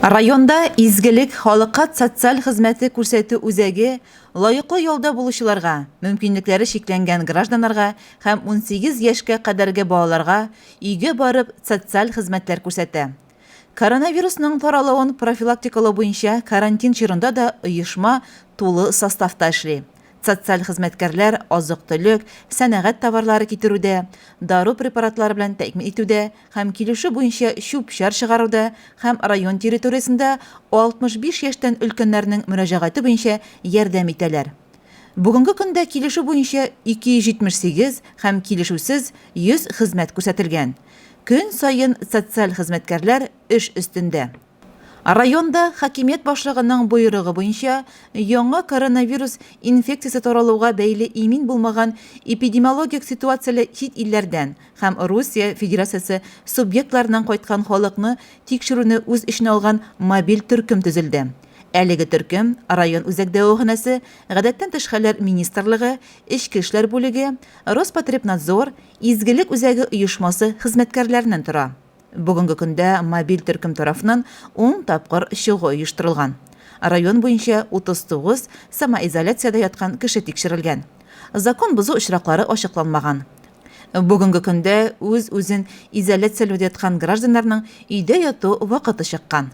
Районда Изгелек халыкка социаль хезмәте күрсәтү үзәге лаеклы ялда булучыларга, мөмкинлекләре чикләнгән гражданнарга һәм 18 яшькә кадәрге балаларга өйгә барып социаль хезмәтләр күрсәтә. Коронавирусның таралуын профилактикалау буенча карантин чорында да оешма тулы составта эшли. Социаль хезмәткәрләр азык-төлек, сәнәгать товарлары китерүдә, дару препаратлары белән тәэмин итүдә һәм килешү буенча чүп-чар чыгаруда һәм район территориясендә 65 яшьтән өлкәннәрнең мөрәҗәгате буенча ярдәм итәләр. Бүгенге көндә килешү буенча 278 һәм килешүсез 100 хезмәт күрсәтелгән. Көн саен социаль хезмәткәрләр эш өстендә. Районда хакимият башлыгының боерыгы буенча яңа коронавирус инфекциясе таралуга бәйле имин булмаган эпидемиологик ситуацияле чит илләрдән һәм Русия Федерациясе субъектларыннан кайткан халыкны тикшерүне үз эченә алган мобиль төркем төзелде. Әлеге төркем район үзәк дәваханәсе, Гадәттән тыш хәлләр министрлыгы, Эчке эшләр бүлеге, Роспотребнадзор, Изгелек үзәге оешмасы хезмәткәрләреннән тора. Бүгенге көндә мобиль төркем тарафыннан ун тапкыр чыгу оештырылган. Район буенча 39 самоизоляциядә яткан кеше тикшерелгән. Закон бозу очраклары ачыкланмаган. Бүгенге көндә үз-үзен изоляцияләүдә яткан гражданнарның өйдә яту вакыты чыккан.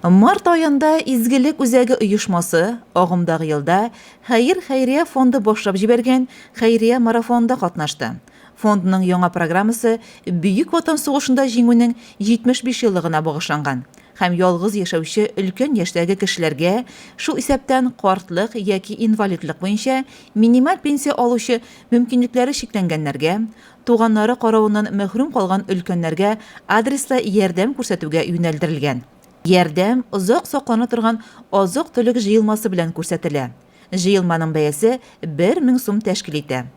Март аенда Изгелек үзәге оешмасы агымдагы елда Хәер хәйрия фонды башлап җибәргән хәйрия марафонында катнашты. Фондның яңа программасы Бөек Ватан сугышында Җиңүнең 75 еллыгына багышланган һәм ялгыз яшәүче өлкән яшьтәге кешеләргә, шул исәптән картлык яки инвалидлык буенча минималь пенсия алучы мөмкинлекләре чикләнгәннәргә, туганнары каравыннан мәхрүм калган өлкәннәргә адреслы ярдәм күрсәтүгә юнәлдерелгән. Ярдәм озак саклана торган азык-төлек җыелмасы белән күрсәтелә. Җыелманың бәясе 1000 сум тәшкил итә.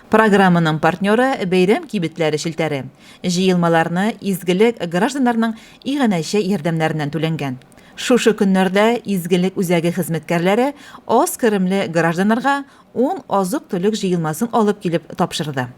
Программаның партнеры, Бәйрәм кибетләре челтәре. Җыелмаларны Изгелек гражданнарның иганәче ярдәмнәреннән түләнгән. Шушы көннәрдә Изгелек үзәге хезмәткәрләре аз керемле гражданнарга ун азык-төлек җыелмасын алып килеп тапшырды.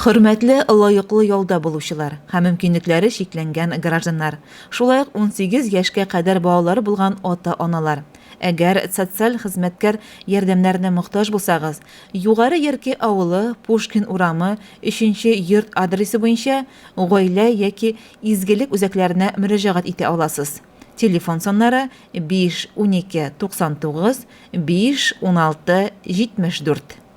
Хөрмәтле лаеклы ялда булучылар һәм мөмкинлекләре чикләнгән гражданнар, шулай ук 18 яшькә кадәр балалары булган ата-аналар! Әгәр социаль хезмәткәр ярдәмнәренә мохтаҗ булсагыз, Югары Ярки авылы, Пушкин урамы, өченче йорт адресы буенча Гаилә яки Изгелек үзәкләренә мөрәҗәгать итә аласыз. Телефон саннары, 5 12 99 5 16 74.